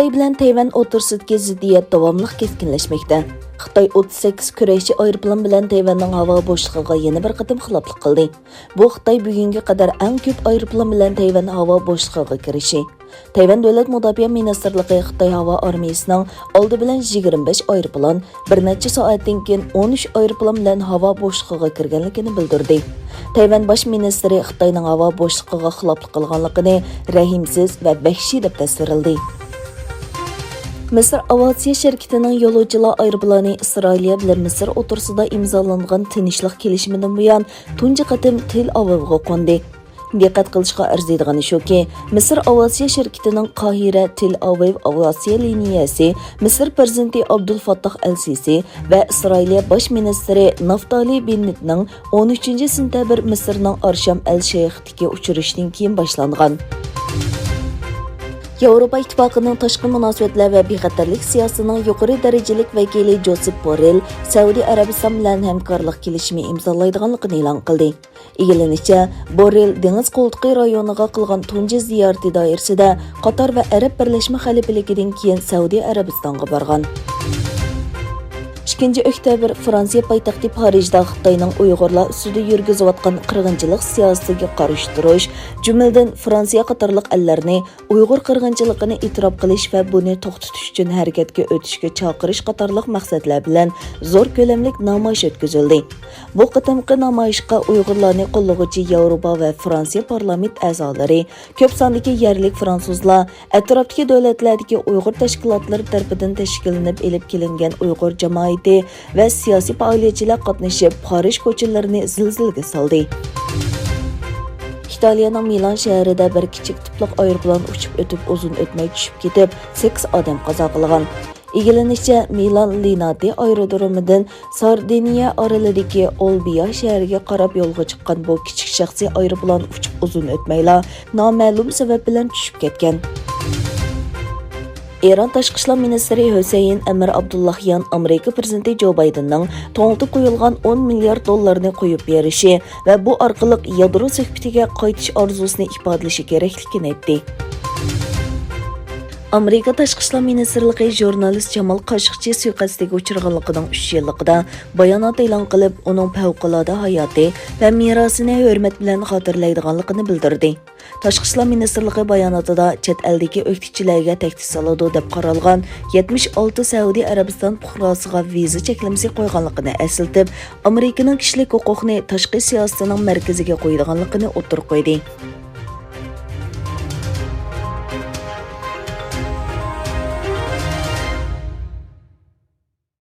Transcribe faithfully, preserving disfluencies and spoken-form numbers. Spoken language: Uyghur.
خىتاي بىلەن تەيۋەن ئوتتۇرىسىدىكى زىددىيەت داۋاملىق كەسكىنلەشمەكتە. خىتاي ئوتتۇز سەككىز كۈرەشچى ئايروپىلان بىلەن تەيۋەننىڭ ھاۋا بوشلۇقىغا يەنە بىر قېتىم خىلاپلىق قىلدى. بۇ خىتاي بۈگۈنگە قەدەر ئەڭ كۆپ ئايروپىلان بىلەن تەيۋەن ھاۋا بوشلۇقىغا كىرىشى. تەيۋەن دۆلەت مۇداپىئە مىنىستىرلىقى خىتاي ھاۋا ئارمىيىسىنىڭ ئالدى بىلەن يىگىرمە بەش ئايروپىلان، بىر نەچچە سائەتتىن كېيىن ئون ئۈچ ئايروپىلان بىلەن ھاۋا بوشلۇقىغا كىرگەنلىكىنى بىلدۈردى. تەيۋەن باش مىنىستىرى خىتاينىڭ ھاۋا بوشلۇقىغا خىلاپلىق قىلغانلىقىنى رەھىمسىز ۋە ۋەھشىي دەپ تەسۋىرلىدى. مىسىر ئاۋىئاتسىيە شىركىتىنىڭ يولۇچىلار ئايروپىلانى ئىسرائىلىيە بىلەن مىسىر ئوتتۇرىسىدا ئىمزالانغان تىنچلىق كېلىشىمىدىن بۇيان تۇنجى قېتىم تېل ئاۋىۋغا قوندى. دىققەت قىلىشقا ئەرزىيدىغىنى شۇكى، مىسىر ئاۋىئاتسىيە شىركىتىنىڭ قاھىرە تېل ئاۋىۋ ئاۋىئاتسىيە لىنىيەسى مىسىر پىرېزىدېنتى ئابدۇل فاتتاھ ئەل سىسى ۋە ئىسرائىلىيە باش مىنىستىرى نافتالى بېننېتنىڭ ئون ئۈچىنچى سېنتەبىر مىسىرنىڭ ئارشام ئەل شەيختىكى ئۇچرىشىشىدىن كېيىن باشلانغان. ياۋروپا ئىتتىپاقىنىڭ تاشقى مۇناسىۋەتلەر ۋە بىخەتەرلىك سىياسىتىنىڭ يۇقىرى دەرىجىلىك ۋەكىلى جوسېپ بوررېل سەئۇدى ئەرەبىستان بىلەن ھەمكارلىق كېلىشىمى ئىمزالايدىغانلىقىنى ئېلان قىلدى. ئىگىلىنىشىچە، بوررېل دېڭىز قولتۇقى رايونىغا قىلغان تۇنجى زىيارىتى دائىرىسىدە قاتار ۋە ئەرەب بىرلەشمە خەلىپىلىكىدىن كېيىن سەئۇدى ئەرەبىستانغا بارغان. ئىككىنچى ئۆكتەبىر، فرانسىيە پايتەختى پارىژدا خىتاينىڭ ئۇيغۇرلار ئۈستىدە يۈرگۈزۈۋاتقان قىرغىنچىلىق سىياسىتىگە قارشى تۇرۇش، جۈملىدىن فرانسىيە قاتارلىق ئەللەرنى ئۇيغۇر قىرغىنچىلىقىنى ئېتىراپ قىلىش ۋە بۇنى توختىتىش ئۈچۈن ھەرىكەتكە ئۆتۈشكە چاقىرىش قاتارلىق مەقسەتلەر بىلەن زور كۆلەملىك نامايىش ئۆتكۈزۈلدى. بۇ قېتىمقى نامايىشقا ئۇيغۇرلارنى قوللىغۇچى ياۋروپا ۋە فرانسىيە پارلامېنت ئەزالىرى، كۆپ ساندىكى يەرلىك فرانسۇزلار، ئەتراپتىكى دۆلەتلەردىكى ئۇيغۇر تەشكىلاتلىرى تەرىپىدىن تەشكىللىنىپ ئېلىپ كېلىنگەن ئۇيغۇر جامائىتى ۋە سىياسىي پائالىيەتچىلەر قاتنىشىپ، پارىژ كوچىلىرىنى زىلزىلىگە سالدى. ئىتالىيەنىڭ مىلان شەھىرىدە بىر كىچىك تىپلىق ئايروپىلان ئۇچۇپ ئۆتۈپ، ئۇزۇن ئۆتمەي چۈشۈپ كېتىپ، سەككىز ئادەم قازا قىلغان. ئىگىلىنىشىچە، مىلان لىناتى ئايرودرومىدىن ساردىنىيە ئارىلىدىكى ئولبىيا شەھىرىگە قاراپ يولغا چىققان بۇ كىچىك شەخسىي ئايروپىلان ئۇچۇپ ئۇزۇن ئۆتمەيلا نامەلۇم سەۋەب بىلەن چۈشۈپ كەتكەن. ئىران تاشقى ئىشلار مىنىستىرى ھۈسەيىن ئەمىر ئابدۇللاھيان ئامېرىكا پىرېزىدېنتى جو بايدېننىڭ توڭلىتىپ قويۇلغان ئون مىليارد دوللارنى قويۇپ بېرىشى ۋە بۇ ئارقىلىق يادرو سۆھبىتىگە قايتىش ئارزۇسىنى ئىپادىلىشى كېرەكلىكىنى ئېيتتى. ئامېرىكا تاشقى ئىشلار مىنىستىرلىقى ژۇرنالىست جامال قاشۇقچى سۇيىقەستىگە ئۇچرىغانلىقىنىڭ ئۈچ يىللىقىدا بايانات ئېلان قىلىپ، ئۇنىڭ پەۋقۇلئاددە ھاياتى ۋە مىراسىنى ھۆرمەت بىلەن خاتىرىلەيدىغانلىقىنى بىلدۈردى. تاشقى ئىشلار مىنىستىرلىقى باياناتىدا چەت ئەلدىكى ئۆكتىچىلەرگە تەھدىت سالىدۇ دەپ قارالغان يەتمىش ئالتە سەئۇدى ئەرەبىستان پۇقراسىغا ۋىزا چەكلىمىسى قويغانلىقىنى ئەسلىتىپ، ئامېرىكىنىڭ كىشىلىك ھوقۇقنى تاشقى سىياسىتىنىڭ مەركىزىگە قويىدىغانلىقىنى ئوتتۇرىغا قويدى.